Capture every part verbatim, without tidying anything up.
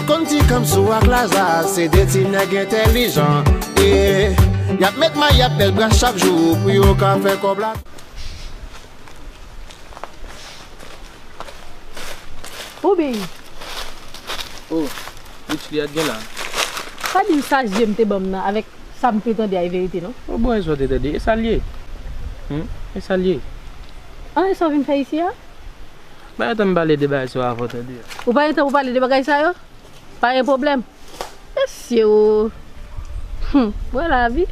Konn ti kanm sou ak Laza, se de ti nèg entèlijan. Yeah. Y ap met may, y ap bèl bra chak jou pou yo ka fè kòb la. Oben. Oh, Richelieu a t gen la. Sa di m sa je m te ban m nan avèk sa m te tande a e verite non. Oh, bon, e sa w te tande, e sa l ye. Hmm? E sa l ye. An, e sa w vin fè isi a? Ba, gentan m pale de bagay sa yo avan w tande. Ou pa gentan pou pale de bagay sa yo? Pa gen pwoblèm. Mesye o. Hmm, wè lavi.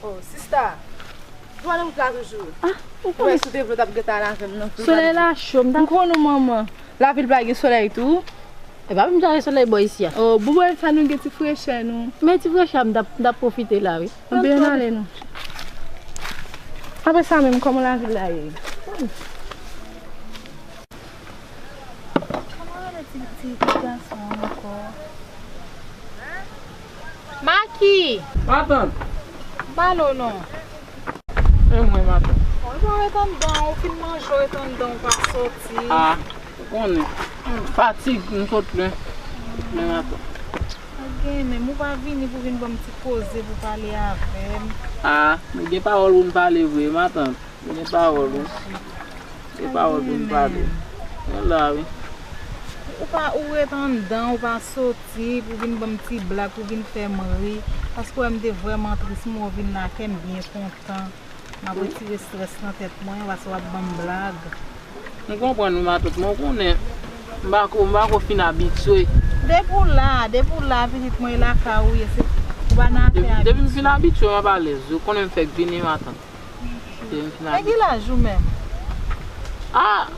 Oh, sista. Ou pa nan wout la toujou? Ah, ou konnen. Ou wè si w te vle w t ap gentan al avè m nan. Solèy la cho, m ta. M konnen w manman. Lavil pa gen solèy tou. E pa menm jan solèy bò isi a. Oh, bon, bon, sa nou gen ti frechè nou. Men ti frechè a, m t ap, m t ap pwofite la, wi. Anben, ann ale non. Apre sa menm, kòman lavil la ye? Kòman rele ti, ti, ti gason an ankò? Maki! Matant! M pale w non. E mwen, matant. Bon, ou pa ret anndan, ou fin manje, ou ret anndan, ou pa soti. Ah, ou konnen. Hmm. Fatig, m sot lwen. Men matant. Pa gen, menm ou pa vini pou vin ban m ti koze pou pale avè m. Ah, nou gen pawòl pou n pale vre, matant. Gen pawòl, wi. Gen pawòl pou n pale. Mwen la, wi. Ou pa, ou ret anndan, ou pa soti pou vin ban m ti blag, pou vin fè m ri. Paske w wè m te vrèman tris, m wè w vin la, kè m byen kontan. M ap retire estrès nan tèt mwen, paske w ap ban m blag. M konprann, wi, matant, men w konnen, m pa ko, m pa ko fin abitye. Depi w la, depi w la, pitit mwen, e lakay ou ye, se, ou pa nan afè abitye. Depi, depi m fin abitye, m ap alèz, wi, ou konnen m fèk vini, matant. Men ki laj ou menm? Ah,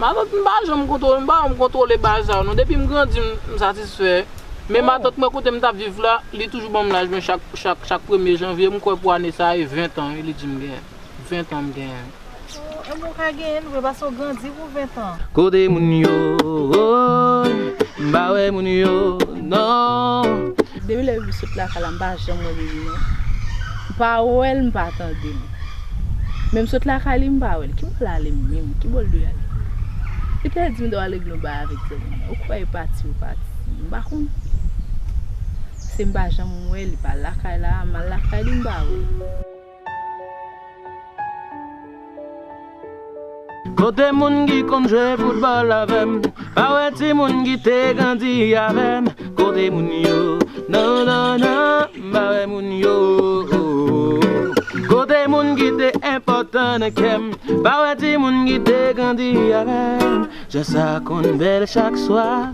matant, m pa janm kontwole, m pa janm kontwole bagay sa yo non. Depi m grandi, m, m satisfè. Men matant mwen, kote m t ap viv la, li toujou ban m laj mwen chak, chak, chak premye janvye. M kwè pou ane sa a, e ven tan, wi, li di m genyen. Ven tan m genyen. Oh, e bon, ou ka genyen l vre, paske w grandi pou ven tan. Kote moun yo, oh, m pa wè moun yo, non. Depi lè Bibi sot lakay la, m pa janm wè Bibi non. M pa wè l, m pa tande l. Men m sot lakay li, m pa wè l. Ki bò l ale menm? Ki bò l dwe ale? Li te di m dwe ale global avèk zanmi l. Ou kwè e pati, ou pati. M pa konn. Se m pa janm wè li, pa lakay la, m al lakay li, m pa wè l. Kote moun ki konn jwe foutbòl avè m? Pa wè timoun ki te grandi avè m? Kote moun yo? Non, non, non, m pa wè moun yo. Kote moun ki te enpòtan nan kè m? Pa wè timoun ki te grandi avè m? Jan sa konn bèl chak swa,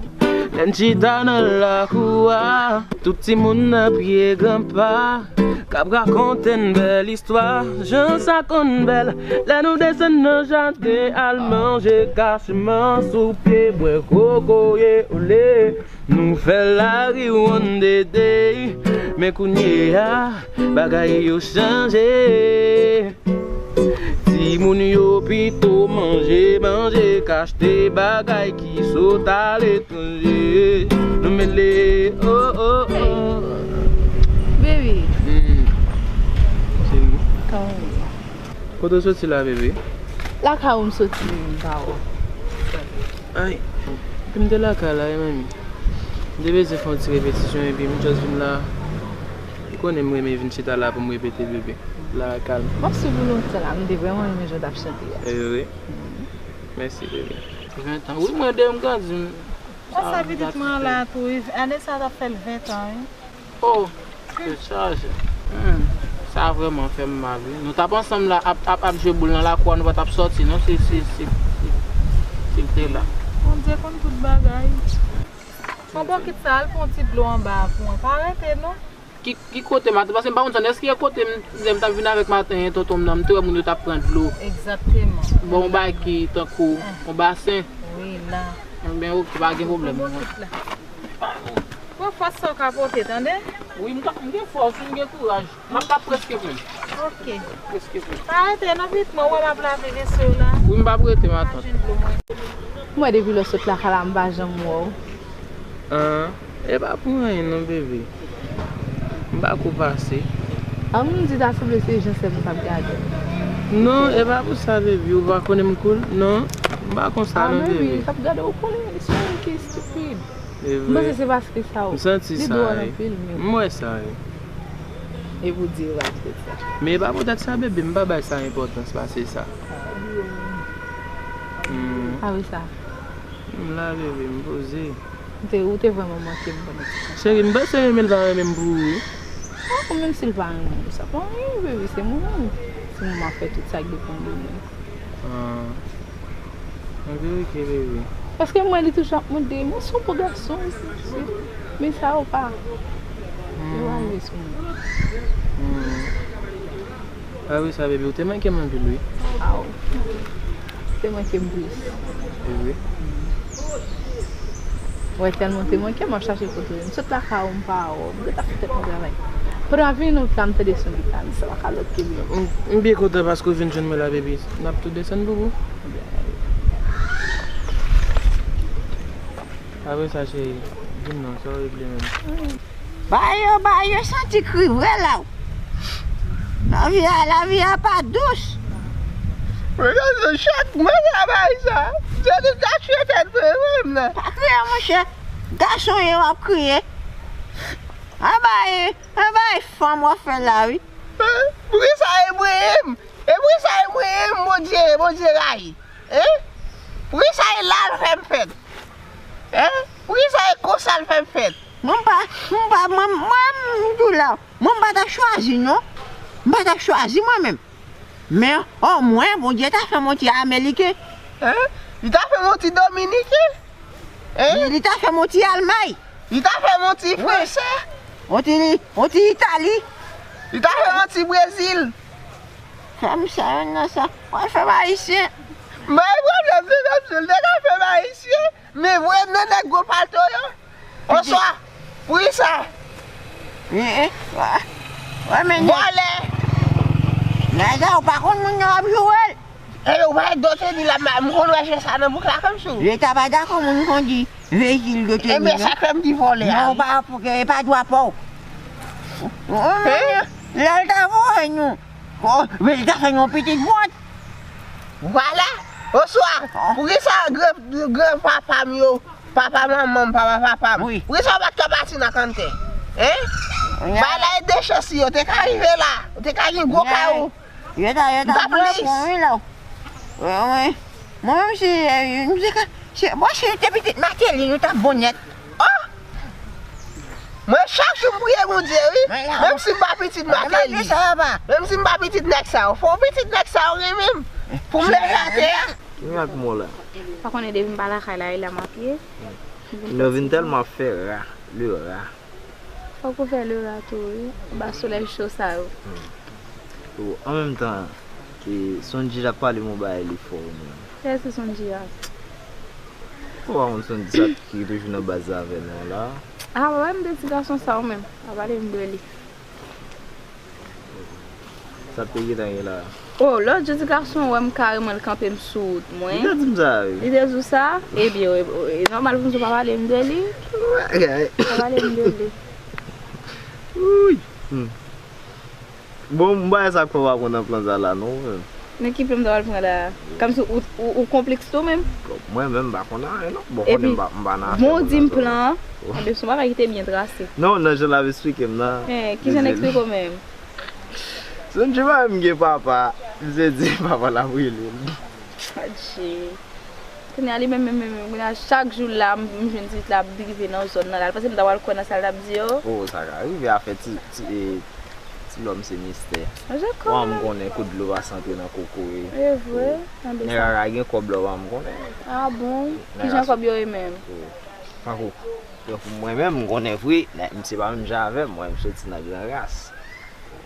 lè n chita nan lakou a. Tout timoun nan pye granpa, k ap rakonte n bèl istwa. Jan sa konn bèl, lè nou desann nan jaden al manje kachman sou pye, bwè kokoye ole. Nou fè lari one day day, men kounye a, bagay yo chanje. Timoun yo pito manje, manje k achte bagay ki sot aletranje. Nou mele, oh, oh, oh. Baby. Hmm. Cheri. Kòman w ye? Kote w soti la, bebe? Lakay ou m soti, m pa wè w. Ay, epi m te lakay la, wi, manmi. M te bezwen fè yon ti repetisyon, epi m just vin la. Ou konnen m renmen vin chita la pou m repete, bebe. La kalm. M ap swiv ou lontan la, m te vrèman renmen jan w t ap chante a. E vre? Mèsi, bebe. Ven tan. Wi, mwen de m grandi. Konsa pitit mwen an la tou, wi. Ane sa a t ap fè l ven tan, wi. Oh, se chaje. Hmm, sa vrèman fè m mal, wi. Nou t ap ansanm la, ap, ap, ap jwe boul nan lakou a, nou pa t ap sòti, non, si, si, si, si, si l te la. Bondye konn tout bagay. Bon, bokit sa, al pran yon ti dlo anba a pou mwen. Pa rete, non. Ki, ki kote maten? Paske m pa konn sa, èske e kote m, lè m t ap vin avèk maten, tonton m nan, m te wè moun yo t ap pran dlo. Egzakteman. Bon, yon bagay ki tankou yon basen. Wi, la. Enben, oke, pa gen pwoblèm. Pran bokit la. Pran fòs sa w ka pote, tande? Wi, m ka, m gen fòs, m gen kouraj. M ap, m ap preske plen. Oke. Preske plen. Pa rete non, pitit mwen, ou wè m ap lave veso yo la. Wi, m p ap rete, matant. Mwen, depi lè w sot lakay la, m pa janm wè w. An, e pa pou anyen non, bebe. M pa ko pase. An, m di ta sanble se jan sèl mwen t ap gade w. Non, e pa pou sa, baby. Ou pa konnen m cool? Non, m pa konsa, non, baby. Ah, baby, k ap gade w konnen, li se yon moun ki stupid. E vre. M panse se paske sa ou. M santi sa, wi. M wè sa, wi. E pou di w pa poutèt sa. Men e pa poutèt sa, baby, m pa bay sa enpòtans pase sa. Hmm. Ah wi, sa. M la, baby, m poze. Ou te, ou te vrèman manke m pandan ti tan. Cheri, m panse renmen l pa renmen m pou ou, wi. Ah, menm si l pa renmen m, sa pa anyen, baby, se mwen menm. Se mwen m ap fè tout sa k depann de mwen. Ah. Ok, ok, baby. Paske mwen, li toujou ap mande, mwen se yon bon gason, si, si. Men sa yo pa. Yo pa rive sou mwen. Hmm. Ah wi, sa, baby, ou te manke m anpil, wi. Aw. Ou te manke m plis. E wi. Wè, tèlman ou te manke m, m ap chache kote w ye. M sot lakay ou, m pa wè w. M gentan fè tèt mwen travay. Pandan w ap vini, m tande son gita, m di sa pa ka lòt ke li. M, m byen kontan paske w vin jwenn mwen la, baby. N ap tou desann pou ou. Apre sa, cheri, di m non, sa w regle menm? Bagay yo, bagay yo santi kri vre la. Lavi a, lavi a pa dous. Mwen, chak mwen travay sa. Se tout gaspiye tèt mwen, mwen menm nan. Pa kriye, monchè. Gason ye, w ap kriye. Anba e, anba e fanm w ap fè la, wi. Poukisa e mwen menm? E poukisa e mwen menm, Bondye, Bondye rayi? Hein? Poukisa e la l fè m fèt? Hein? Poukisa e konsa l fè m fèt? Mwen m pa, mwen m pa, mwen, mwen, m di w la, mwen m pa t ap chwazi, non. M pa t ap chwazi mwen menm. Men, omwen, Bondye ta fè m yon ti Ameriken. Hein? Li ta fè m yon ti Dominiken? Hein? Li, li ta fè m yon ti Almay. Li ta fè m yon ti Fransè. Yon ti, yon ti Itali. Li ta fè m yon ti Brezil. Fanm sa yo nan sa. Mwen fè m Ayisyen. Bay pwoblèm, se menm si l te ka fè m Ayisyen. Men vre nan nèg gwo palto yo. Oswa, poukisa? Eh, eh, wè, wè, men nèg, vòlè. Nèg la, ou pa konn moun yo ap joure l. Ebyen, ou pa wè do teni la, m konn wè je sa nan bouk la kòmsi w. Leta pa dakò moun kondi veyikil do teni, non. Ebyen, sa k fè m di vòlè a, wi. Non, ou pa, e pa dwa pa w. Lè l ta voye nou, men l ta fè nou yon pitit vòt. Vwala. Oswa, poukisa gran, gran papa m yo, papa manman m, papa papa m, poukisa yo pa t ka pati nan kanntè? Hein? Bagay la e de chans yo te ka rive la. Ou te ka gen gwo kay ou. Yo ta, yo ta pran pon wi la. Wi, wi. Mwen menm si, eh, m se ka, se, bon, si te pitit Mateli, nou t ap bon nèt. Oh! Mwen chak jou m priye Bondye, wi. Menm si m pa pitit Mateli. Menm si m pa pitit nèg sa yo. Fò pitit nèg sa yo renmen m. Pou m leve atè a. Mwen ak mò la. Pa konnen depi m pa lakay la, e la m ap ye. Lè vin tèlman fè ra, le ra. Fòk ou fè le ra tou, wi. Anba solèy cho sa yo. Bon, an menm tan, e, Sondji t ap pale m yon bagay li fò wi menm. Kiyès se Sondji a? Ou pa konn Sondji sa ki toujou nan baz la avè nou an la? Ah, pa pale m de ti gason sa yo menm. Pa pale m de li. Sa te gentan ye la. Oh, lòt jou ti gason wè m kareman l kanpe m sou wout mwen. Li te di m sa, wi. Li te di w sa? Ebyen, e, e nòmal pou m di w pa pale m de li. Bagay. Pa pale m de li. Wi. Hmm. Bon, m pa wè sa k fè w pa pran nan plan sa la, non, frè m. Men ki plan m ta pral pran la? Kòmsi ou, ou, ou konplekse ou menm? Bon, mwen menm, m pa konn anyen, non. Bon, konnen m pa, m pa nan afè moun nan zòn nan. Epi, bon, di m plan an. Enben, se yon bagay ki te byen trase. Non, nan jan l ap esplike m nan. Eh, ki jan l eksplike w menm? Sonje pa menm gen papa, misye di papa l ap rele l. Adje. Kounye a li menm, menm, menm, menm, kounye a chak jou la, m, m jwenn ti fi la ap drive nan zòn nan la. L panse m ta pral kwè nan sa l t ap di yo. Oh, sa ka rive afè ti, ti, e, ti lòm se mistè. Wa m konnen kout dlo pase antre nan kokoye. E vre? Nèg la ka gen kòb la wa m konnen. Ah bon? Kijan kòb yo ye menm? Tankou, tankou mwen menm, m konnen vre, misye pa menm jan avè m, mwen, m soti nan gran ras.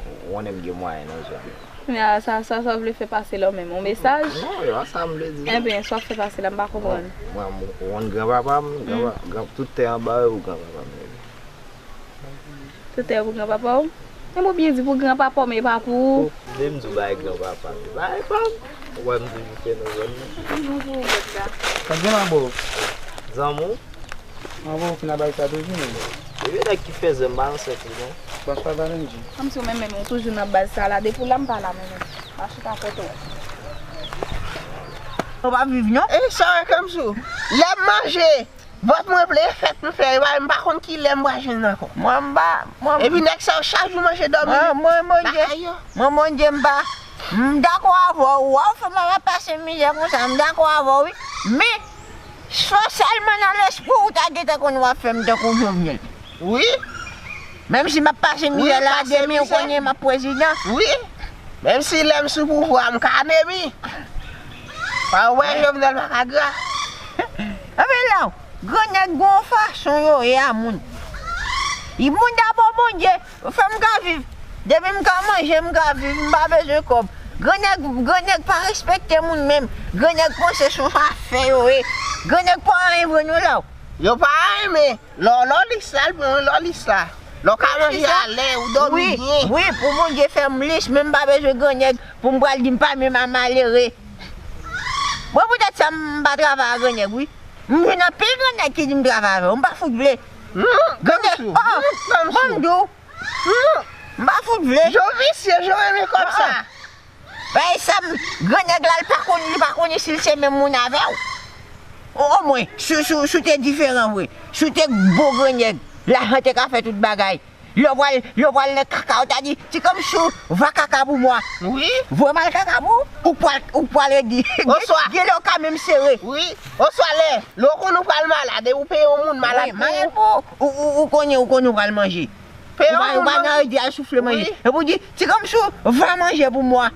Ou konnen m gen mwayen nan zòn nan. Kounye a, sa, sa, sa w vle fè pase la w menm? Yon mesaj? Non, e pa sa m vle di, non. Enben, sa w ap fè pase la, m pa konprann. Mwen, mwen, ou konn granpapa m, granpa-, gran-, tout tè anba yo pou granpapa m li ye. Tout tè pou granpapa w? Enben, ou byen di pou granpapa w, men e pa pou ou. Ou vle m di w bay granpapa m, bay pa m. Ou wè m toujou fè nan zòn nan. Toujou pou ou, bèt la. Sa gen la, bro? Zanmi w? Anvan ou fin a bay sa toujou menm. Epi nèg ki fè zèm pa ansent li non. Bòs pa vale m di. Kòmsi w menm menm ou toujou nan baz sa la, depi w la m pa la mwen menm. Ou pa viv non? E sa wè kòmsi lè m manje, vant mwen plen, fèt m fè, e pa, m pa konn ki lè m pral jwenn ankò. Mwen m pa, mwen. Epi nèg sa yo chak jou manje dòmi. Mwen, mwen, Bondye, lakay yo. Mwen, Bondye, m pa, m dakò avè w, wè w fè m ap pase mizè konsa, m dakò avè w, wi. Men, se sèlman nan lespri w, ou ta gentan konn w ap fè m tankou Jovenel. Wi. Menm si m ap pase mizè la, demen ou konnen m ap prezidan. Wi. Menm si lè m sou pouvwa, m ka anemi. Pa wè Jovenel pa ka gra. Anben la, grannèg gon fason yo ye a moun. Li moun dabò Bondye, fè m ka viv. Depi m ka manje, m ka viv, m pa bezwen kòb. Grannèg, grannèg pa respekte moun menm. Grannèg panse se yon afè yo ye. Grannèg pa anyen vre non la. Yo pa anyen, men lè w lòlis la, l pran yon lòlis la. Lè w ka manje alè, ou dòmi byen. Wi, pou Bondye fè m lis, men m pa bezwen grannèg pou m pral di m pa menm a malere. Mwen poutèt sa m pa travay a grannèg, wi. M jwenn anpil grannèg ki di m travay avè yo, m pa fout vle. Grannèg, oh, oh, ban m di w. M pa fout vle. Jan w visye, jan w renmen kòb sa. Bay sa m, grannèg la, li pa konn, li pa konnen si l se menm moun avè w. O, omwen, si, si, si w te diferan vre, si w te bon grannèg, lajan te ka fè tout bagay. Lè w pral, lè w pral nan kaka, w ta di, ti kòmsi w va kaka pou mwa. Wi. Vrèman l kaka pou ou, ou pral, ou pral redi. Oswa gen lè w ka menm sere. Wi. Oswa lè, lè w konn ou pral malad, e ou peye yon moun malad pou ou. Wi, malad pou ou, ou, ou konnen, ou konnen w pral manje. Ou pa, ou pa nan redi al soufle manje. Epi w di, ti kòmsi w va manje pou mwa.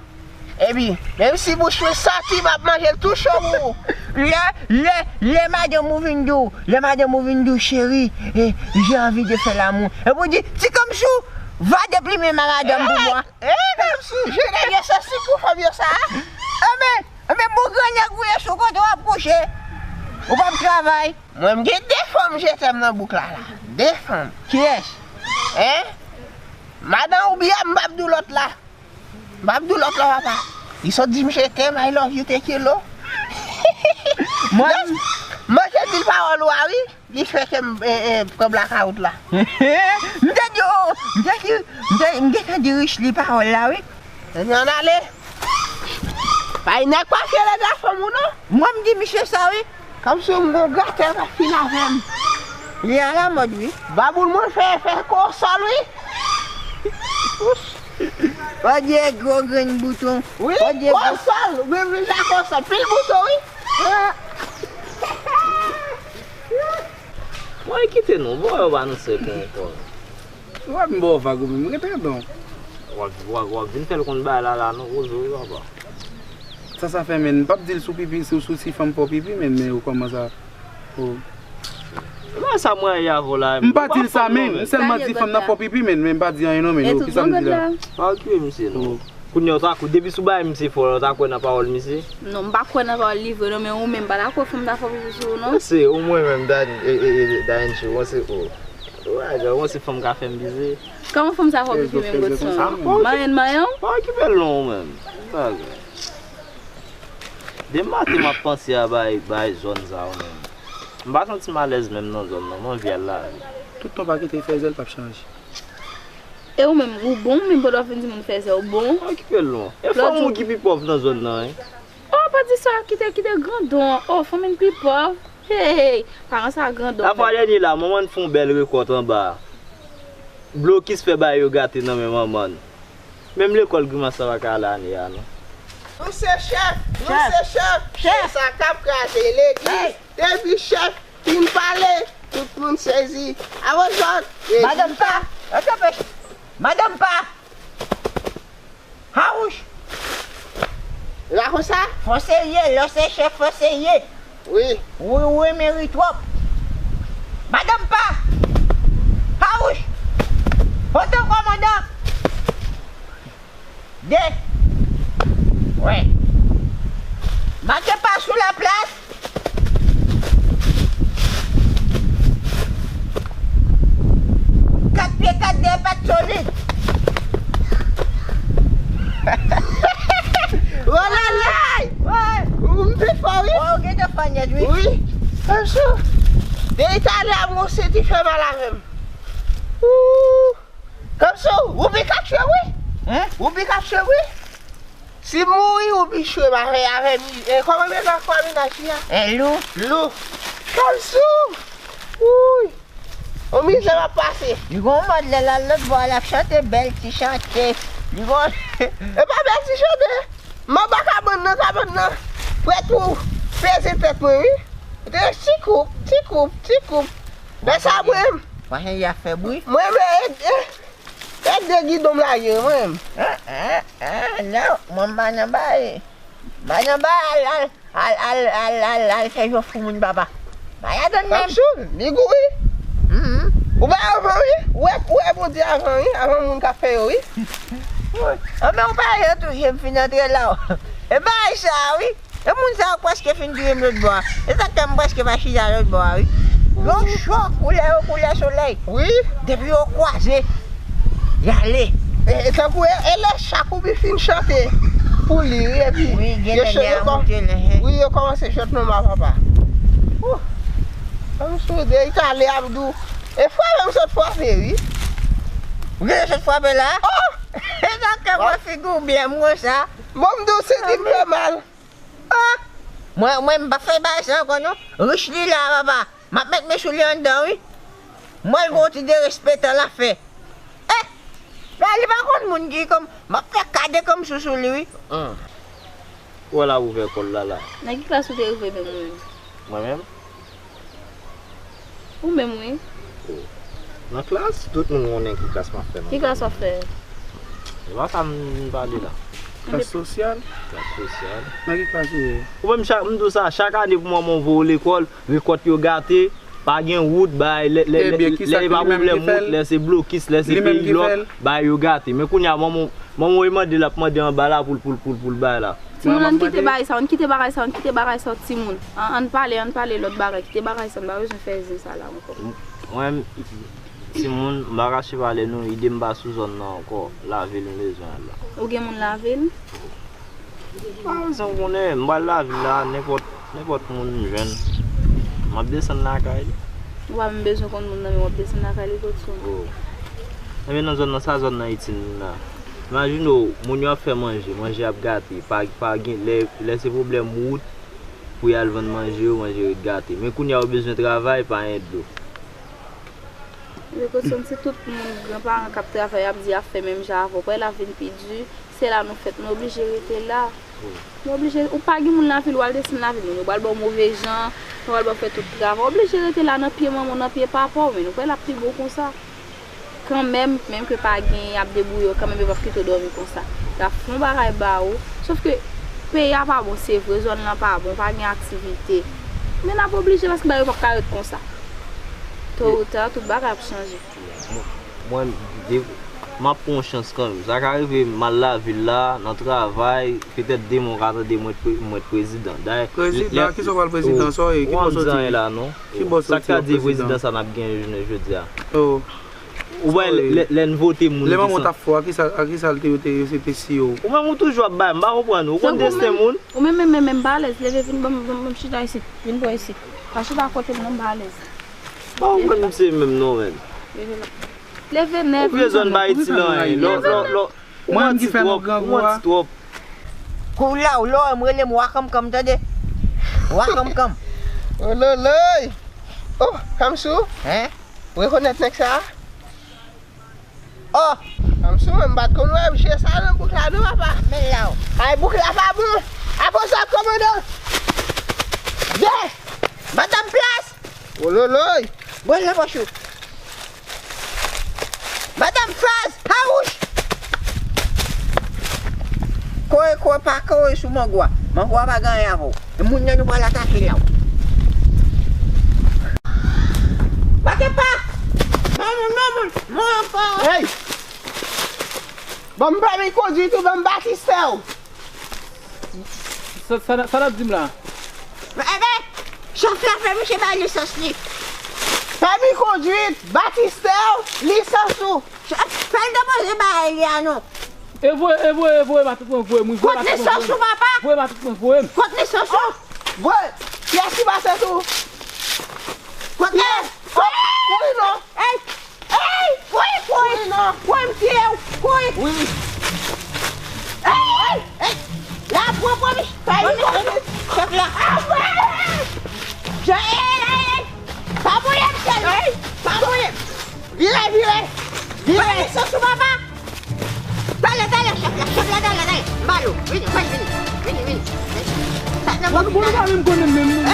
Epi, menm si bouch mwen santi, m ap manje l tou cho pou ou. Lè, lè, lè madanm ou vin di w, lè madanm ou vin di w, cheri, eh, j'ai envie de faire l'amour. Epi w di, ti kòmsi w va deplimen madanm pou mwa. Eh, kòmsi w, je n'ai rien senti pou fanm yo sa. Enben, enben, bon grannèg ou ye sou kote w ap kouche. Ou p ap travay. Mwen, m gen de fanm je t'aime nan bouk la, la. De fanm. Kiyès? Hein? Madan Oubya, m p ap di w lòt la. M p ap di w lòt la, papa. Li sot di m je t'aime, I love you, te kilo. Mwen, manje di l pawòl ou a, wi. Li fè ke m, eh, eh, pran blakawout la. M te di, oh, m te di, m te, m gentan di Richely pawòl la, wi. Ebyen, ann ale. Bay nèg pa fyè lè gason moun non. Mwen m di misye sa wi. Kòmsi m gon gratè k ap fin avè m. Li alamòd wi. Baboul mwen fè, fè konsòl wi. Bondye gwo grenn bouton. Wi, konsòl. Mwen vin fè konsòl. Pil bouton wi. Mwen kite non, bon yo pa nan sèk ankò. Ou pa vin ba w vag ou menm, rete adan. W ap, w ap, w ap vin fè l konn bagay la, la, non, Rozo, wi, papa. Sa, sa fè, menn, m p ap di l sou pipi, sou, sou si fanm fè w pipi, menn, men ou kòmanse a, ou. Bagay sa mwen ye avè w la, m pa di l sa, menn, m sèlman di fanm nan fè w pipi, menn, men m pa di anyen non, menn, ou, kisa m di la? Pa okipe misye, non. Kounye a, w ta kwè, depi sou bagay misye fè w la, w ta kwè nan pawòl misye? Non, m pa kwè nan pawòl li vre non, men ou menm pa dakò fanm ta fè pipi sou ou non? Mwen se ou mwen menm, Dani, e, e, e, Dani Chou, mwen se ou. Ou pa wè, mwen se fanm ka fè m pipi. Kòman fanm sa fè w pipi menm, Godson? Manyen l manyen w? Pa okipe l non, ou menm. Bagay. Depi maten m ap panse a bay, bay zòn sa yo menm. M pa santi m alèz menm nan zòn nan, m anvi al lave. Tout tan w pa kite fè zèl p ap chanje. E ou menm, ou bon, ou menm pandan w fin di moun fè zè, ou bon? Pa okipe l non. E fanm ou ki pi pòv nan zòn nan, wi. Oh, pa di sa, kite, kite grandon an. Oh, fanm in pi pòv. Hey, hey, paran sa grandon. Lafwa dènye la, manman n fè yon bèl rekòt anba. Blokis fè bagay yo gate nan men manman n. Menm lekòl grimas la pa ka al ane a non. Nou se chèf, nou se chèf. Chèf. Chèf sa k ap kraze legliz. Depi chèf fin pale, tout moun sezi. Avan zòt, rezilta. Madanm pa, okipe. Madanm pa. Hawouch. E pa konsa? Fò serye, lè w se chèf, fò serye. Wi. Wi, wi, men ri twòp. Madanm pa. Hawouch. Otan kòmandan. De. Wè. Make pa sou laplas. Kat pye, kat dèyè, pa t solid. Ronald! Wi. Ou m pi fò, wi. Wi, ou gentan fò nèt, wi. Wi. Kòmsi. Depi talè a, mwen senti fè mal avè m. Ooh. Kòmsi, ou pi kapche, wi. Hein? Ou pi kapche, wi. Si m mouri, ou pi cho, m a fè avè m. E kòman men nan kwa mennaj li a? E Lou. Lou. Kòm sou. Wouy. On mizè m ap pase. Li gon mòd lè l al lòt bò a, l ap chante bèl ti chante. Li gon E pa bèl ti chante. M anba kabann nan, kabann nan. Prèt pou peze tèt mwen, wi. Ti koup, ti koup, ti koup. Lè sa mwen menm. Mwen menm, e, e, e de gidon m lage, mwen menm. Ah, ah, ah, non, mwen m pa nan bay. M pa nan bay al, al, al, al, al, al, al fè jòf pou moun papa. Pa ladann menm. Kapsou, li gou wi. Mhm. Ou bay avan wi. Ou wè, ou wè Bondye avan wi, avan moun k ap fè yo wi. Anben ou pa jan touche m fin antre la. E bagay sa wi. E moun sa yo k prèske fin touye m lòt bò a. E sa k fè m prèske pa chita lòt bò a wi. Yo cho koulè yo koulè solèy. Wi. Depi yo kwaze, y ale. E, e tankou e, e lè chak ou bi fin chante pou li wi, epi wi, gen yo nèg cho-, yo a kò-, moute l, hen. Wi, yo kòmanse jwèt nòmal papa. Ou. Kòm sou de Itali ap di w. E frape m sot frape wi. Ou gen sot frape la? Oh! E sa k fè figi w byen m konsa. Bon, m di w se di m fè mal. Ah! Mwen, mwen, m pa fè bagay sa ankò non. Rich li la, papa. M ap met men sou li anndan, wi. Mwen, l gon ti derespektan l ap fè. Eh! La, li pa konn moun ki kòm, m ap fè kade kòm sou sou li, wi. An. Ou wè l ap ouvè kò l la, la. Nan ki klas ou te rive menm ou menm? Mwen menm? Ou menm, wi. Nan klas, tout moun konnen ki klas m ap fè nan. Ki klas w ap fè? E pa sa m vin pale la. Klas sosyal? Klas sosyal. Nan ki klas ou ye? Ou menm chak, m di w sa, chak ane pou manman w voye w lekòl, rekòt yo gate, pa gen wout, bay, lè, lè, lè, lè e pa pwoblèm wout, lè se blokis, lè se peyi lòk, bay yo gate. Men kounye a, manman w, manman w e mande l ap mande anba la pou l, pou l, pou l, pou l bay la. Timoun, ann kite bagay sa, ann kite bagay sa, ann kite bagay sa, timoun. Ann, ann pale, ann pale lòt bagay, kite bagay sa, n pa bezwen fè zen sa la ankò. Mwen, timoun, m pa kache pale nou, ide m pa sou zòn nan ankò, lavil m bezwen al la. Ou gen moun lavil? Pa bezwen konnen, m pral lavil la, nenpòt, nenpòt moun m jwenn, m ap desann lakay li. Ou pa menm bezwen konn moun nan, men w ap desann lakay li kot sou. Oh. Ebyen, nan zòn nan, sa zòn nan itil nou la? Imajine w, moun yo ap fè manje, manje ap gate, pa, pa gen, lè, lè se pwoblèm wout pou y al vann manje yo, manje yo gate. Men kounye a yo bezwen travay, pa gen dlo. Ebyen, kot sou, si tout moun, granparan k ap travay, ap di, ap fè menm jan avè w, pral ap vin pi di, se la nou fèt, nou oblije rete la. Nou oblije, ou pa gen moun lavil, w al desann lavil moun, yo pral ba w move jan, yo pral ba w fè tout travay. W oblije rete la nan pye manman w, nan pye papa w, men nou kwè l ap pi bon konsa. Kanmenm, menm ke pa gen, y ap debouye w, kanmenm yo p ap kite w dòmi konsa. Y ap fè yon bagay ba ou. Sof ke peyi a pa bon, se vre, zòn nan pa bon, pa gen aktivite. Men n ap oblije paske bagay yo p ap ka ret konsa. To ou ta, tout bagay ap chanje. Mwen, de, m ap pran yon chans kanmenm. Sa ka rive m al lavil la, nan travay, petèt demen w ka tande mwen t pre-, mwen t prezidan. Dayè, prezidan, kisa w pral prezidan? Sa w ye? Ki bòs ou te ye? Ki bòs ou te ye prezidan? Sa k ta di prezidan sa n ap genyen jounen jodi a? Oh. Ou wè lè, lè n vote moun ki san. Lè manman w t ap fè w, a kisa, a kisa l te, te, te, te siye w? Ou menm ou toujou ap bay, m pa konprann ou. Ou konn desten moun? Ou menm, menm, menm, menm, m pa alèz. Leve vin ban m, ban m, ban m chita isit. Vin pran isit. Pa chita kote m non, m pa alèz. Bon, ou konn misye menm non, menm. Leve nèt. Ou vye zòn pa itil anyen. Lò, lò, lò. Ou manti twòp, ou manti twòp. Kou la, ou lò, m rele m wa kanmkanm, tande? Wa kanmkanm. Ololoy. Oh, Kamsou. Hein? Ou rekonèt nèg sa a? Oh! Kamsou, mwen m pa t konn wè je sa nan bouk la non, papa. Men la, oh. Ay, bouk la pa bon. Apoze kòmandan. Ye! Madanm Plas! Ololoy! Bon, nan pòch ou. Madanm Plas! Hawouch! Kore, kore, pa kore sou mango a. Mango a pa gen anyen avè w. E moun nan nou pral atake la, oh. Bake pa! Non, non, non, non, non, non, non. Hey! Ban m pèmi kondwi tou, ban m batistè w. Sa, sa, sa n ap di m la? Enben, chofè fè misye bay lisans li. Pèmi kondwi, batistè w, lisans ou. Fè l depoze bagay li a non. E voye, e voye, e voye, matant mwen, voye m, wi, voye matant mwen, voye m. Kot lisans ou, papa? Voye matant mwen, voye m. Kot lisans ou? Voye. Kiyès ki batè tou? Kot li? Kouri non. Ey! Ey! Kouri, kouri! Kouri non. Kouri, m tiye w. Kouri! Wi. Ey! Ey! Pran, pran, mi-, pa mi-, chèf la. Jan, ey, ey, ey. Pa mouye m, chèf. Pa mouye m. Vire, vire. Vire. Pran sou papa. Talè, talè, chèf la, chèf la, talè, talè. M ba l ou. Vini, vini, vini, vini. Sa nan bon, bon, pa menm konnen menm, non. Eh,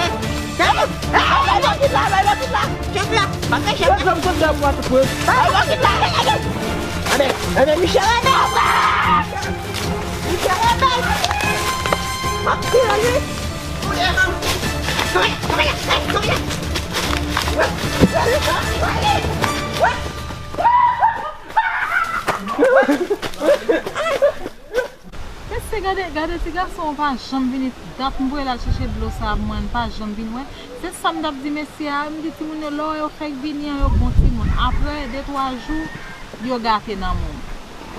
eh, talè. Eh, eh, eh, eh, chèf la, chèf la. Pa fè chèf la. Chèf la, m konn dam mwen tou. Bay bò ki talè, talè. Anben, anben, Michel, anben. Michel, anben. M ap tire li. Mesye, gade, gade ti gason an pa janm vini. Dat m voye l al chèche dlo sa a pou mwen, li pa janm vin wè. Se sa m t ap di mesye a, m di timoun yo, lè w wè yo fèk vini an, yo bon timoun. Apre de twa jou, yo gate nan moun.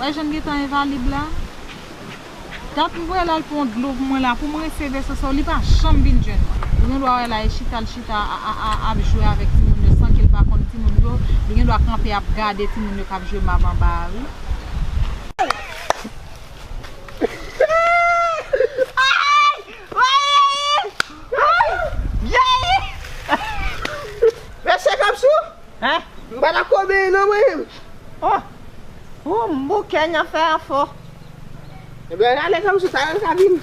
Wè jan l gentan envalib la? Dat m voye l al pran dlo pou mwen la, pou mwen eseye vèse sa, li pa janm vin jwenn mwen. Ou gen dwa wè la, e chita l chita a, a, a, ap jwe avèk timoun yo san ke l pa konn timoun yo. Li gen dwa kanpe ap gade timoun yo k ap jwe mab anba a, wi. Mesye Kamsou? Hein? M pa ta ko benyen non mwen menm. Oh! Ou m bouke nan fè afo. Ebyen, ale Kamsou, talè l ka vin.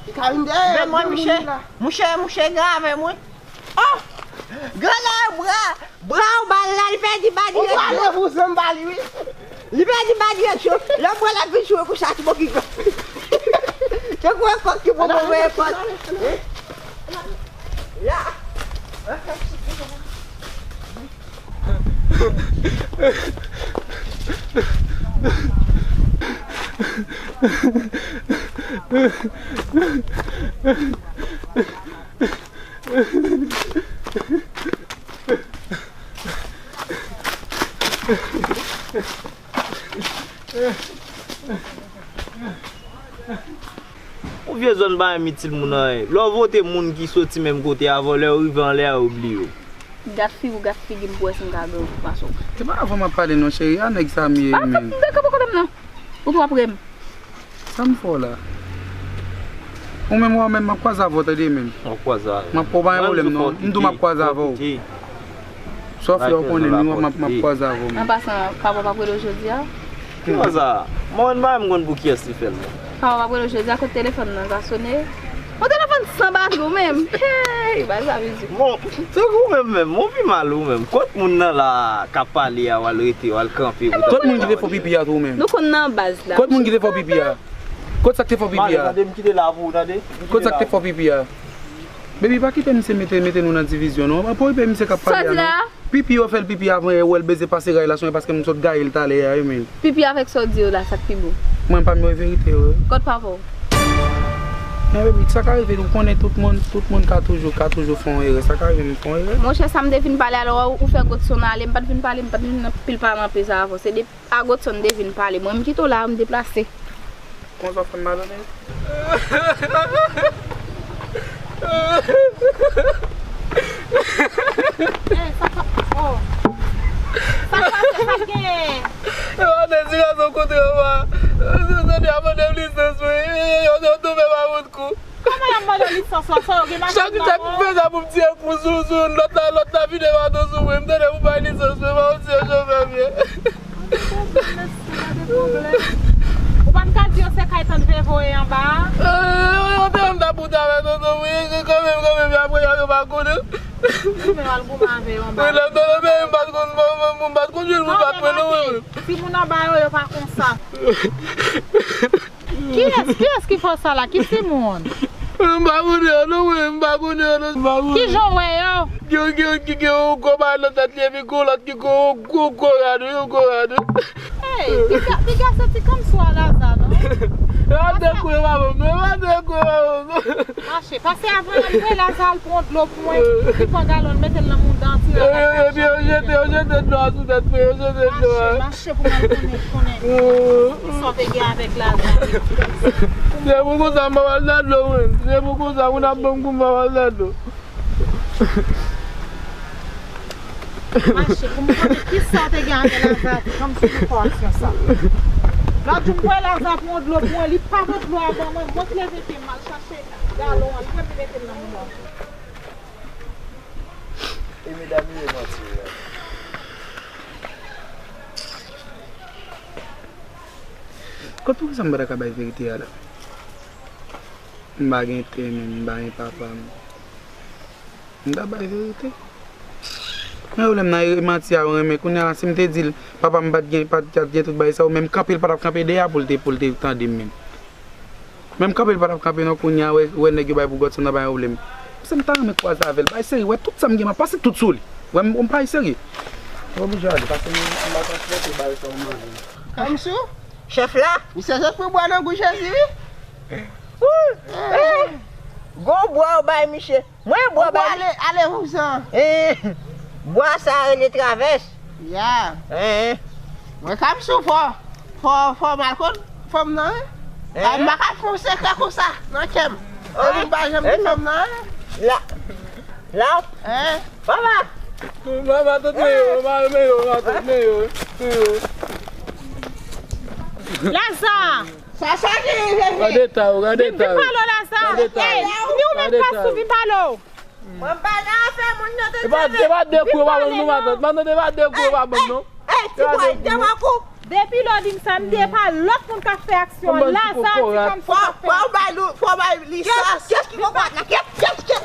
Li ka vin dèyè. Men mwen, mouche, mouche, mouche grave mwen. Oh! Grann la, bra, bra w bal la, li pèdi badiyèt yo. Ou pale vouzan m ba li, wi. Li pèdi badiyèt yo. Lè w pran l ap vin sou yo konsa, ti bò ki gran. Te kwè kòk ki poko voye kòk. La. Yon vye zòn pa janm itil moun anyen. Lè w vote moun ki soti menm kote avè w, lè yo rive anlè a, yo bliye w. Gad figi w, gad figi m pou wè si m ka gen yon kou pase w. Se pa avè w m ap pale non, cheri, a nèg sa m ye, men. Pa fè m dekanpe kote m nan. Ou twò pre m. Sa m fè w la? Ou menm, ou menm, m ap kwaze avè w, tande menm. W ap kwaze avè m. M ap, ou pa gen pwoblèm non. M di w m ap kwaze avè w. Sa w fè, ou konnen, wi, m ap, m ap kwaze avè w menm. An pasan, papa w p ap rele w jodi a? Ki konsa? Mwen menm, m pa menm konn pou kiyès li fè l non. Papa w p ap rele w jodi a, kote telefòn nan ka sone? Yon telefòn san batri w menm. Hey, bagay sa vizye. Bon, tankou ou menm menm, ou pi mal ou menm. Kot moun nan la k ap pale a, w al rete, w al kanpe pou... Kot moun ki te fè w pipi a tou menm? Nou konn nan baz la. Kot moun ki te fè w pipi a? Kot sa k te fè w pipi a? Male, tande, m kite la pou ou, tande. Kot sa k te fè w pipi a? Baby, pa kite misye mete, mete nou nan divizyon non. Pa kite misye k ap pale a non. Pipi, yo fè l pipi avan yè, ou wè l beze pase ray la, se paske m sot gaye l talè a, wi, men. Pipi avèk sa w di yo la, sa k pi bon? Mwen, pa m yo verite yo, wi. Kot papa w? Men, baby, sa ka rive, ou konnen tout moun, tout moun ka toujou, ka toujou fè yon erè. Sa ka rive m fè yon erè. Monchè, sa m te vin pale a la, ou fè Godson ale, m pa t vin pale, m pa t vin nan pil pale nan pil sa avè w. Se de A Godson te vin pale. Mwen, m kite w la, m deplase. Konsa w fè m malonèt. Ey, sa k pa, oh. Sa k pase, sa k genyen? E pa de ti gason kote yo pa. Yo te ap mande m lisans mwen. Yo, yo toufe m a bout kou. Kòman y ap mande w lisans la? Sa yo gen machin nan men w? Chak, chak m fè sa pou m tiye kou sou, sou lòt la, lòt la vide baton sou mwen. M tande pou bay lisans mwen, pa m tiye chofè byen. Gade pwoblèm, mesye, gade pwoblèm. Ou pa t ka di yo se kay Tant Vevo ye anba a? Eh, yo te ann ta bout avè tonton mwen, kanmenm, kanmenm, apre yo, yo pa konnen. Ou menm al goumen avè yo anba a. Wi, lè m te nan peyi m, m pa t konn, m, m, m, m pa t konn jwenn moun pa t pran non, wi. Timoun anba yo, yo pa konsa. Kiyès, kiyès ki fè w sa la? Ki timoun? M pa konnen yo non, mwen, m pa konnen yo non, m pa konnen. Kijan w wè yo? Gen, gen, gen, gen yon kòba nan tèt li, epi gen yon lòt ki gen yon gwo, gwo rad, wi, yon gwo rad, wi. Hey, piga, piga se ti kanm sou a Laza, non? E pa de kou yo pa bon, non, e pa de kou yo pa bon, non. Mache, pase avan yè, m voye Laza al pran dlo pou mwen, li pran galon, l mete l nan mouda, l tire avèk kachèt. Epi yo jete, yo jete dlo a sou tèt mwen, yo jete dlo a. Mache, mache. Mache pou m al konnen, konnen kisa w te gen avèk Laza. Se pou konsa m pa pral nan dlo, mwen. Se pou konsa moun ap ban m kou m pa pral nan dlo. Mache pou m konnen kisa w te gen avè Laza, kòmsi nan fè aksyon sa. Lòt jou m voye Laza pou yon dlo pou mwen, li pa voye dlo a ban mwen, mwen ki leve pye m al chache galon an, li vin mete l nan mouda m. E medam yo e manti yo. Kot poukisa m pa ta ka bay verite a la? M pa gen tè menm, m pa gen papa m. M ta bay verite. Men pwoblèm nan e manti a ou renmen. Kounye a la, si m te di l, papa m pa t gen, pa t gen tout bagay sa yo, menm kanpe l pa t ap kanpe deyò pou l te, pou l te tande m menm. Menm kanpe l pa t ap kanpe non, kounye a, wè, wè nèg yo bay pou Godson nan pa gen pwoblèm. Misye m ta renmen kwaze avè l, bay seri, wè tout sa m gen, m ap pase tout sou li. Wè m, m bay seri. Ou oblije ale, paske m, m pa transpòte bagay sa yo manje. Kamsou? Chèf la? Misye sot pran bwa nan gou Jezi, wi. Wouy! Eh! Gwo bwa w bay misye. Mwen bwa bay. Ale, ale, vouzan. Eh! Bwa sa rele travès. Ya. Eh! Mwen Kamsou fò, fò, fò mal konn fanm nan, wi. Eh? Ay, m pa ka fè yon sekrè konsa nan kè m. Epi m pa janm di fanm nan, wi. La. La. Eh? Papa! Mama tout men yo, mama men yo, mama tout men yo, men yo. Laza! Sa, sa ki rive? Gade ta yo, gade ta yo. Vin pale w Laza. Gade ta yo. Ey, ni ou menm Kamsou, vin pale w. Mwen pa nan afè moun nan tande. E pa, e pa de kou yo pa ban m non, matant. Matant, e pa de kou yo pa ban m non. Ey, ti bway, devan kou. Depi lè w di m sa, m di e pa lòt moun k ap fè aksyon an. Laza, ti Kamsou k ap fè. Fò, fò w bay li, fò w bay li sans. Kèt, kèt, kèt, kèt.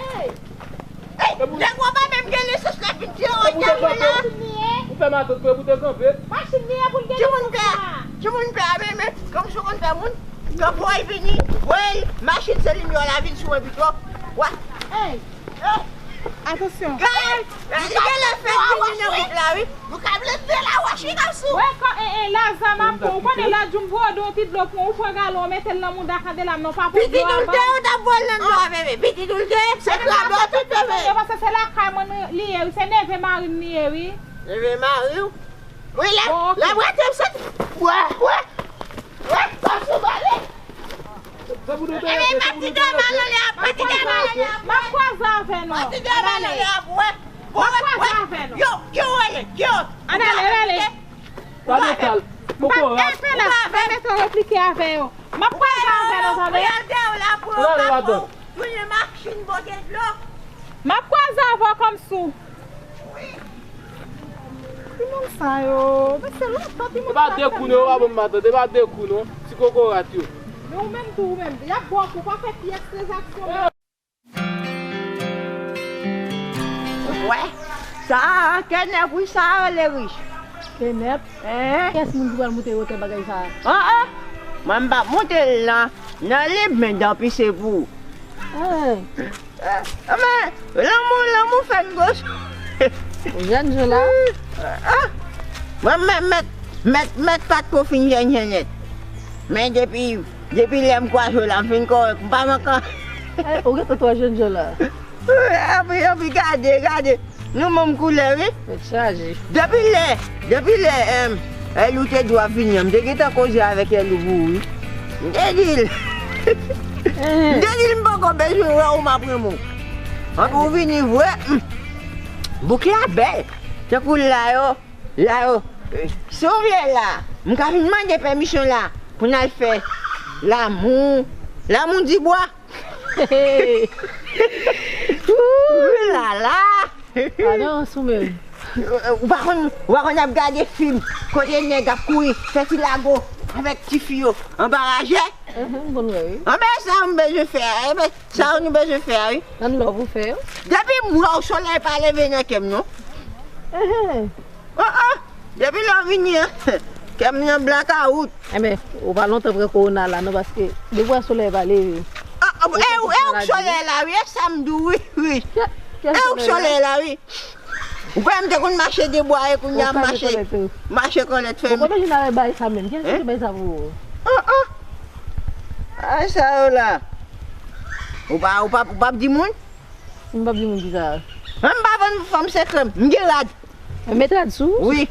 Ey! Ey, nèg w ap bay menm gen lisans la vin tire w dèyè la. Ou fè matant pou te kanpe. Machin li ye pou l gen lisans la. Ki moun pè a? Ki moun pè a? Men, men, kòm si w konn fè moun, kanpe w vini, voye l, machin se li m yo la vin sou mwen pito. Wè. Ey! Atansyon. Gade, li gen lè fè vini nan wout la, wi. Nou ka blende la, wè, chita sou. Wè, kò, e, e, Laza, m ap pran. Ou konnen lòt jou m voye w yon ti dlo pou ou pran galon, ou mete l nan mouda Kandela, m non, pa pou dlo a ban. Pitit ou l te, ou t ap voye l nan dlo a, bebe. Pitit ou l te, se krab la, tout bebe. Yo, paske se lakay mwen li ye, wi. Se neve mari m li ye, wi. Neve mari w? Wi, lè, lè m rete, m santi. Wè, wè. Wè, pa sou bale. Ebyen, pa ti dèyè malè a, pa ti dèyè malè a. M ap kwaze avè nou. Pa ti dèyè malè a, wè. M ap kwaze avè nou. Yo, yo, wè, yo. Ann ale, ann ale. Tande sal. Poko rat. Fè la, fè mete w replike avè yo. M ap kwaze avè nou, tande. Pou y al dèyè w la, pou yo pa pran w. Tounen machin pote dlo. M ap kwaze avè w kòm sou. Timoun sa yo, men se lontan timoun sa. E pa de kou non, yo pa bon matant, e pa de kou non, ti kokorat yo. Men ou menm tou, ou menm, y ap ba w kou, pa fè pyès rezaksyon. Wè, sa a, kenèp, wi, sa a rele rich. Kenèp? Kiyès moun ki pral moute wotè bagay sa a? An, an. Mwen m p ap moute l nan, nan lib, men danpi se pou ou. Eh, men, lanmou, lanmou fè n gwo sou. Jènjan la. Ah, mwen, mèt, mèt, mèt, mèt pa t ko fin jènjan nèt. Men depi, depi lè m kwaze w la, m fin kòrèk, m pa manke. Eh, ou gentan twò jènjan la. Anpi, anpi, gade, gade. Nou menm koulè, wi. Tèt chaje. Depi lè, depi lè, em, Elou te di w ap vini an, m te gentan koze avèk Elou pou ou, wi. M te di l. M te di l m poko bezwen wè w, m ap renmen w. Anpi w vini vre, hmm. Bouk la bèl. Tankou la yo, la yo. Si w vle la, m ka vin mande pèmisyon la pou n al fè lanmou. Lanmou di bwa. Ooh la la. Padon, sou menm. Ou pa konn, ou pa konn ap gade fim kote nèg ap kouri fè ti lago avèk ti fi yo anba raje? Mhm, m konn wè, wi. Anben sa nou bezwen fè a, enben sa nou bezwen fè a, wi. Ann lòv ou fè yo. Depi m wè w, solèy pa leve nan kè m non. Mhm. Oh, oh! Depi lè w vini an, kè m nan blakawout. Enben, ou pa lontan pran kowona la non, paske depi w wè solèy pa leve. Ah, ah, e ou, e ou k solèy la, wi, e sa m di w, wi, wi. E ou k solèy la, wi. Ou kwè m te konn mache debwaye, kounye a m mache, mache kòlèt fèmen. Ou konnen jina bay sa menm, kiyès ki bay sa pou ou? Oh, oh! Ay, sa yo la. Ou pa, ou pa, ou p ap di moun? M p ap di moun kisa. Mwen m pa vann fanm sekrè m. M gen rad. Mete rad sou ou? Wi.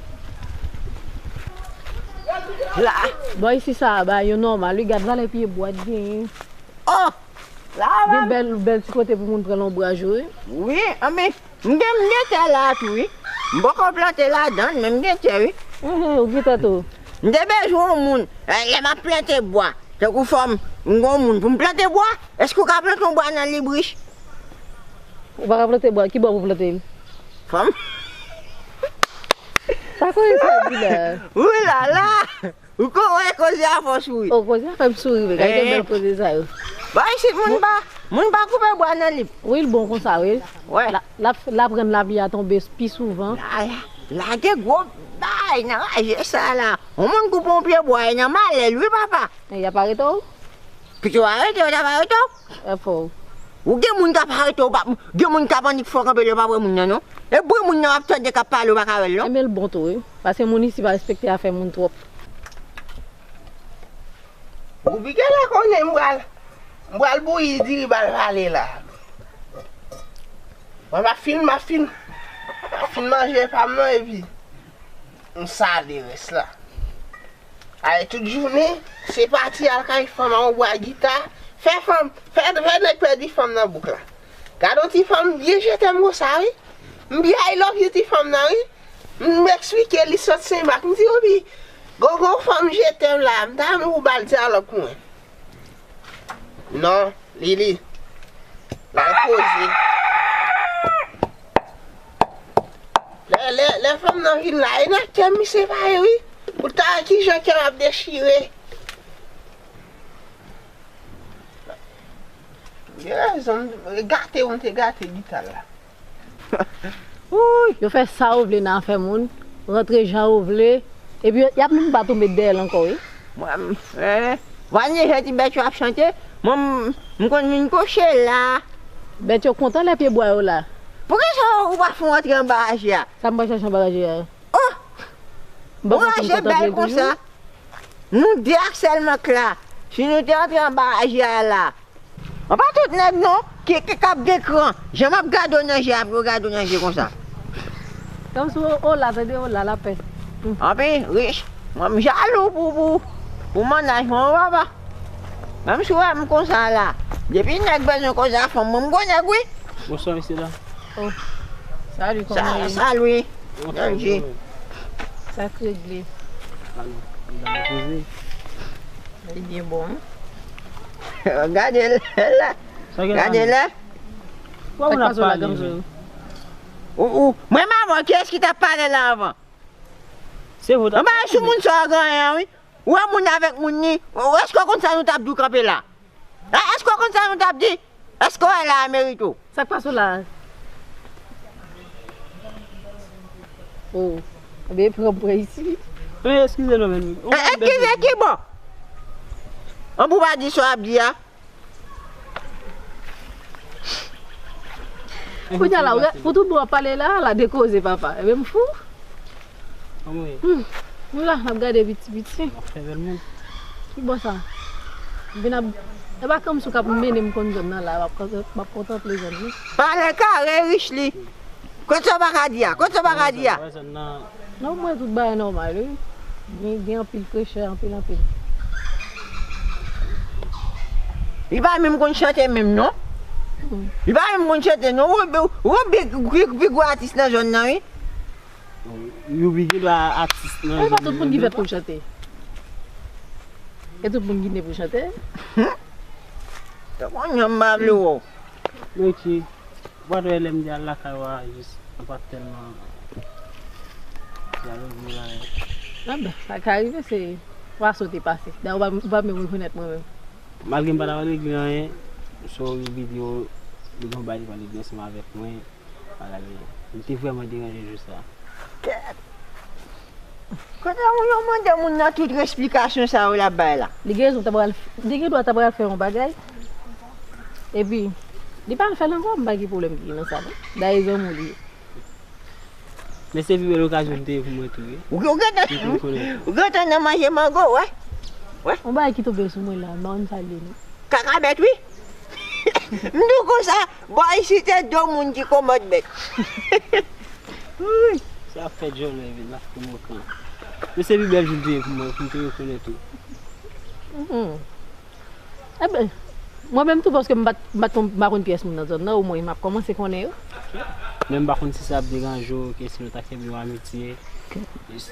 La. Bò isi sa a, ba yo nòmal. Wi, gad valè pye bwa t genyen. Oh! La, la. Gen bèl, bèl ti kote pou moun pran lonbraj, wi. Wi, anben, m gen, m gen tè la tou, wi. M poko plante ladan l, men m gen tè, wi. Mhm, ou gen tèt ou. M te bezwen yon moun. Eh, lè m ap plante bwa, tankou fanm, m gen yon moun pou m plante bwa. Èske w ka plante yon bwa nan Librich? Ou pa ka plante bwa, ki bwa pou plante l? Fanm. Sa koze sa di la? Wi la la! Ou ko wè koze a fè w souri. O, koze a fè m souri, men gade bèl koze sa yo. Ba isit moun pa, moun pa koupe bwa nan li. Wi, l bon konsa, wi. Wè. La, l ap, l ap rann lapli a tonbe pi souvan. La, la, la gen gwo bay nan raje sa la. Yon moun koupe yon pye bwa, e nan malè l, wi, papa. E y ap arete w? Pito arete, yo t ap arete w. E fò. Ou gen moun k ap arete w, pa, gen moun k ap annik fè w kanpe lè w pa wè moun nan, non. E bri moun nan w ap tande k ap pale, w pa ka wè l, non. Enben l bon tou, wi. Paske moun isi pa respekte afè moun twòp. Ou byen genlè konnen m pral, m pral bouyi diri m al vale la. Mwen m ap fin, m ap fin, m ap fin manje pa m nan epi m sale rès la. Ale tout jounen, se pati al kay fanm a, ou bwa gita, fè fanm, fè, fè nèg pèdi fanm nan bouk la. Gade yon ti fanm byen je t'aime konsa, wi. M byen I love you ti fanm nan, wi. M eksplike li sot Senmak. M di, "Obi, gon, gon fanm je t'aime la, m ta renmen pou ba l dyalòg pou mwen." Non, Lili. Lè poze. Lè, lè, lè fanm nan vin la, e nan kè misye pa ye, wi. Ou ta wè kijan kè m ap dechire. Gen rezon, gate ou m te gate gita la. Wouy! Yo fè sa yo vle nan afè moun, rantre jan yo vle, epi y ap menm pa tonbe dèyè l ankò, wi. Mwen, eh, w a neje ti bèt yo ap chante, mwen, m, m konn vin kouche la. Bèt yo kontan lè pye bwa yo la. Poukisa ou pa fè w antre anba raje a? Sa m pral chache anba raje a? Oh! Bon, raje bèl konsa. Nou de ak sèlman k la. Si nou te antre anba raje a la. An pa tout nèg non, ki, ki k ap gen kran. Jan m ap gade w nan je a, pou yo gade w nan je konsa. Kòmsi w, w la, tande, w la, lapè. Anpi, rich. Mwen, m jalou pou, pou, pou mannaj mwen, wi, papa. Menm si w wè m konsa la. Depi nèg bezwen koze a fanm, mwen, m gwo nèg, wi. Bonswa, mesye dam. Oh. Salut, kòman w ye? Salut. Bonswa, Benji. Sa k regle? Alo, medam, poze. Li byen bon, wi. Gade l la. Gade l la. Sa k pase la, Gamzo? Ou, ou, mwen, maman, kiyès ki t ap pale la avan? Se vre. Anba sou moun sa w genyen an, wi. Ou wè moun avèk moun ni. Ou, èske w konn sa nou t ap di w kanpe la? A, èske w konn sa nou t ap di? Èske w wè la a merite w? Sa k pase w la a? Oh, ebyen pran pran isi. Men eskize nou menm. E, eskize ki bò? An pou pa di sa w ap di a. Kounye a la, ou, pou tout bon w ap pale la, la de koze papa. Ebyen m fou. Anmwey. Hmm. Nou la, n ap gade piti piti. W ap fè bèl moun. Ki bò sa? M vin ap, e pa kanm sou k ap mennen m konn zòn nan la, m ap kontan, m ap kontanple zòn nan. Pale kare rich li. Kote sa w pa ka di a? Kote sa w pa ka di a? Wè zòn nan. Non, mwen tout bagay nòmal, wi. Gen, gen anpil frechè, anpil, anpil. Li pa menm konn chante menm, non. Hmm. Li pa menm konn chante, non. Ou, ou, ou pi, pi, pi gwo atis nan zòn nan, wi. Youbi gen dwa atis nan zòn nan. E pa tout moun ki fèt pou chante. E tout moun ki ne pou chante. Te konn yon m pa vle wè w. Mèsi. Ou pa t wè lè m te al lakay ou a, jis, mwen pa t tèlman jalouzi bagay. Anben, sa ka rive, se fason te pase. Dayè, ou pa, ou pa menm rekonèt mwen menm. Malgre m pa t ap regle anyen, sou yon videyo, li gen yon bagay li pral regle ansanm avèk mwen, bagay li, m te vrèman deranje jou sa. Kèt! Kote moun yo mande moun nan tout esplikasyon sa yo l ap bay la? Li gen rezon, ta pral, li gen dwa ta pral fè yon bagay. Epi, li pa al fè l ankò, m pa gen pwoblèm ki nan sa non. Dayè zanmi w li ye. Men se pi bèl okazyon m te ye pou mwen tou, wi. Ou, ou gentan, ou gentan nan manje mango, wè. Wè. Yon bagay ki tonbe sou mwen la, m pa konn sa l ye non. Kakabèt, wi. M di w konsa, bò isit se do moun ki komòd bèt. Wi. Se ap fè djòlè vin la pou mwen pran. Men se pi bèl jou m te ye pou mwen, pou m te rekonèt ou. Mhm. Enben, mwen menm tou, paske m pa t, m pa t konn, m pa konn pyès moun nan zòn nan, omwen m ap kòmanse konnen yo. Men m pa konn si sa ap deranje w, ke si nou ta kenbe yon amitye. Ok. Jis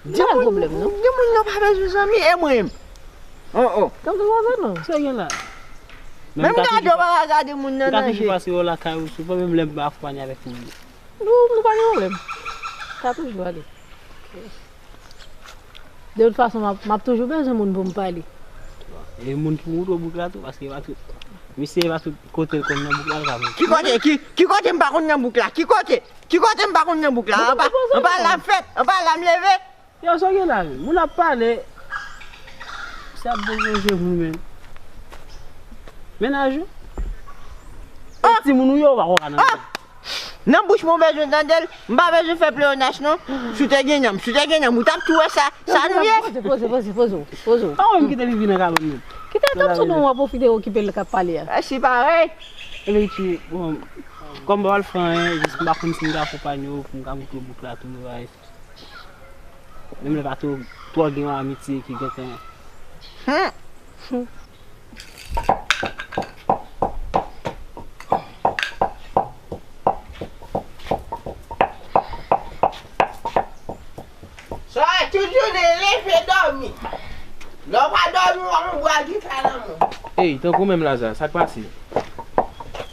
Di moun, di moun nan pa bezwen zanmi, e mwen menm. Oh, oh. Tanpri, pa fè non. Sa gen la? Menm gade w pa ka gade moun nan nan je. Pase yo lakay ou souvan, menm lè m pa akonpanye avèk moun. Nou, nou pa gen pwoblèm. Sa toujou ale. De tout fason, m ap, m ap toujou bezwen moun pou m pale. E moun ki moute bouk la tou, paske e pa tout, misye e pa tout kote l konn nan bouk la, l ka moute. Ki kote? Ki, ki kote m pa konn nan bouk la? Ki kote? Ki kote m pa konn nan bouk la? Anba, anba la m fèt, anba la m leve. Yo, sa w gen la menm? Moun ap pale, se ap devloje pou menm. Mennaj ou? E timoun ou yo, ou pa konn nan. Nan bouch mwen w bezwen tande l, m pa bezwen fè pleyonach non. Si w te gen nanm, si w te gen nanm, ou t ap tou wè sa, sa nou ye. Poze, poze, poze, poze w, poze w. Pa mwen ki te vivi nan kabann menm. Kite tanpri non, w ap pwofite okipe l k ap pale a. Mèsi parèy. Ebyen, ti, bon, kòm m pa pral fè anyen, jis m pa konn si m ka akonpanye w pou m ka moute w bouk la tou, bagay. Menm lè pa twò, twò gen yon amitye ki gentan. Hmm. Sa tout jounen leve dòmi. Lè w pa dòmi, w ap bwè gita nan men w. Ey, tankou menm Laza, sa k pase?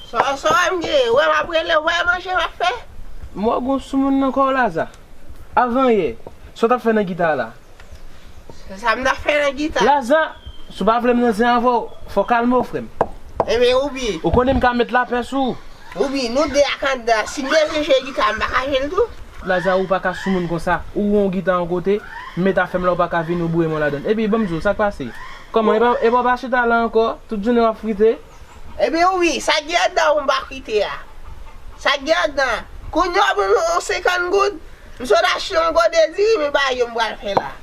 Sa, sa m gen, wè m ap rele, wè manje m ap fè. M wè gon soumoun nan kò w Laza. Avan yè, sa w t ap fè nan gita a la? Sa m t ap fè nan gita? Laza, si w pa vle m nan zen avè w, fò w kalme w, frè m. Ebyen, Woubi. Ou konnen m ka met lapè sou ou. Woubi, nou de ak anndan, si m bezwen jwe gita, m pa ka jwe l tou? Laza, ou pa ka soumoun konsa. Ou wè yon gita yon kote, m met afè m la, ou pa ka vini, ou boure men w ladan l. Epi, ban m di w, sa k pase? Kòman, e pa, e pa w pa chita la ankò? Tout jounen w ap frite? Ebyen wi, sa k gen anndan ou m pa frite a? Sa k gen anndan? Kounye a ban m yon senkant goud, m sot achte yon gode diri, men bagay yo m pral fè la.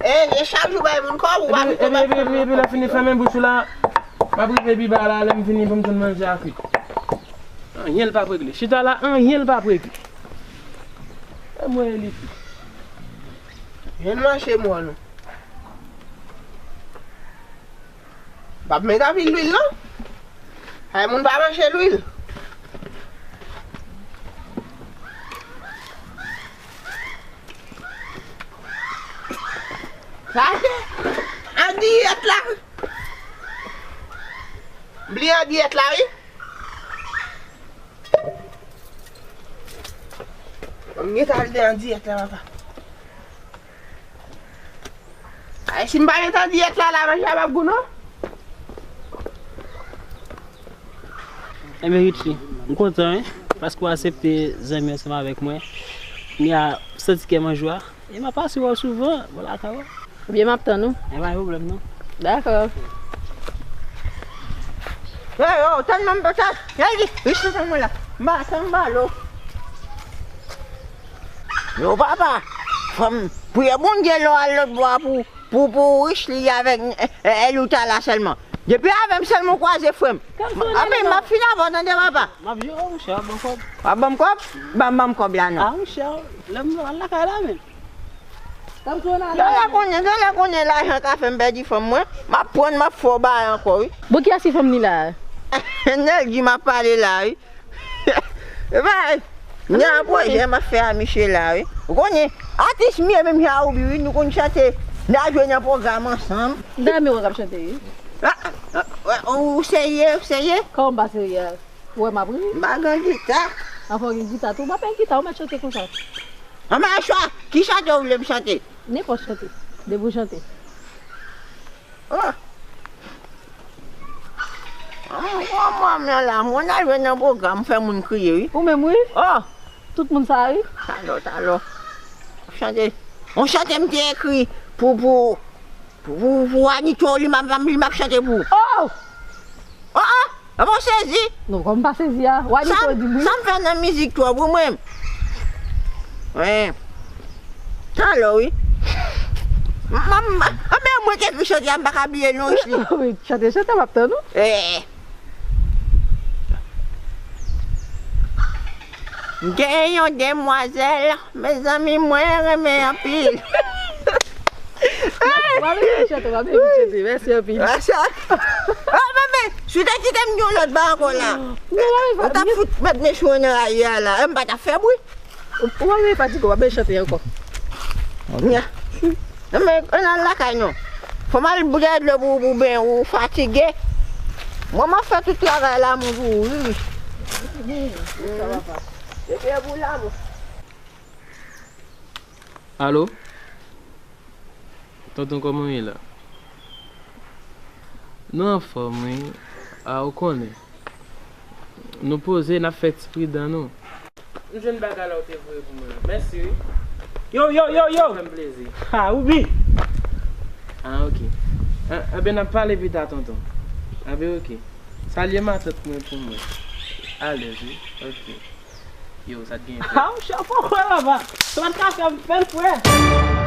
E, e chak jou bay moun kòb, ou pa pito bay moun kòb. Epi, epi, epi, epi, lè fini fèmen bouch ou la, m ap rive pi ba la, lè m vini pou m jwenn manje a kwit. Anyen l p ap regle. Chita la, anyen l p ap regle. E mwen e li tou. Jwenn manje mò nou. Pa met anpil lwil non. Ay moun pa manje lwil. Sa se an diyèt la. Bliye an diyèt la wi. M gentan al de an diyèt la papa. Ay, si m pa met an diyèt la, la manje a p ap gou non. Ebyen Richie, m kontan wi, paske w aksepte zanmi ansanm avèk mwen. Kounye a, m santi kè m an jwa. E m ap pase wè w souvan bò lakay ou. Ebyen, m ap tann ou. E pa gen pwoblèm non. Dakò. Hey, oh, tann non, m pa tann. Hey, Richie, tann mwen la. M pa tann balo. Yo papa, fò m priye Bondye lè w al lòt bò a pou, pou, pou Richie avèk, eh, eh, Elouta la sèlman. Depi avè m sèlman w kwaze frè m. Anpil, m ap fin avè w tande papa. M ap jere w monchè, w ap ban m kòb. W ap ban m kòb? Ban m, ban m kòb la non. A monchè, lè m al lakay la menm. Genlè konnen, genlè konnen lajan ka fè m pèdi fanm mwen. M ap pran, m ap fè w bagay ankò wi. Bon, kiyès ki fanm li la? Nèg di m ap pale la wi. Ebyen, gen yon pwojè m ap fè a misye la wi. Ou konnen, atis m ye menm jan a Woubi wi, nou konn chante, n a jwe nan pwogram ansanm. Dayè m wè w ap chante wi. Ah, ah, ah, ou serye, ou serye? Kòman m pa serye a? Ou wè m ap ri? M pa gen gita. Anfen w gen gita tou, m ap gen gita, ou mèt chante konsa. Anben chwa, ki chante ou vle m chante? Nenpòt chante, depi w chante. Oh. Mwen, mwen, mwen la, mwen al jwe nan pwogram, fè moun kriye wi. Ou menm wi? Oh. Tout moun sa wi. Talò, talò. Chante. On chante m te ekri pou, pou, pou, pou Anito, li m ap, li m ap chante pou ou. Oh! Oh, oh! Epi w sezi? Non, kòm m pa sezi a, w a di sa, di m wi. Sa m fè nan mizik twòp wi mwen. Wi. Talò wi. M, m, m, anben mwen ki ekri chante a, m pa ka bliye l non wi. Wi, chante, chante, m ap tann ou. Eh. M gen yon demwazèl. Mezanmi, mwen renmen anpil. W ap vin chante, w ap vin chante. Mèsi anpil. Mèsi anpil. Ah, men, men, si w te kite m gen yon lòt ba ankò la. Ou t ap fout met men sou nan rayi a la. M pa t ap fè bri. Ou pa vin fatige, w ap byen chante ankò. Nya. Non, men, ann al lakay nou. Fò m al bwè dlo pou, pou benyen, ou fatige. Mwen, m ap fè tout travay lanmou pou ou, wi, wi. Depi e pou lanmou. Alo? Tonton, kòman w ye la? Nou anfòm, wi. A, ou konnen. Nou poze, n ap fè ti pridan nou. M jwenn bagay la ou te voye pou mwen. Mèsi, wi. Yo, yo, yo, yo! Fè m plezi. Ha, Ruby! Ah, ok. Ah, enben, n ap pale pita, tonton. Enben, ok. Salye matant mwen pou mwen. Alèz, wi. Ok. Yo, sa t gen. Ha, monchè, ou poko kwè, papa. Sa pa t ka fè m fè l, frè.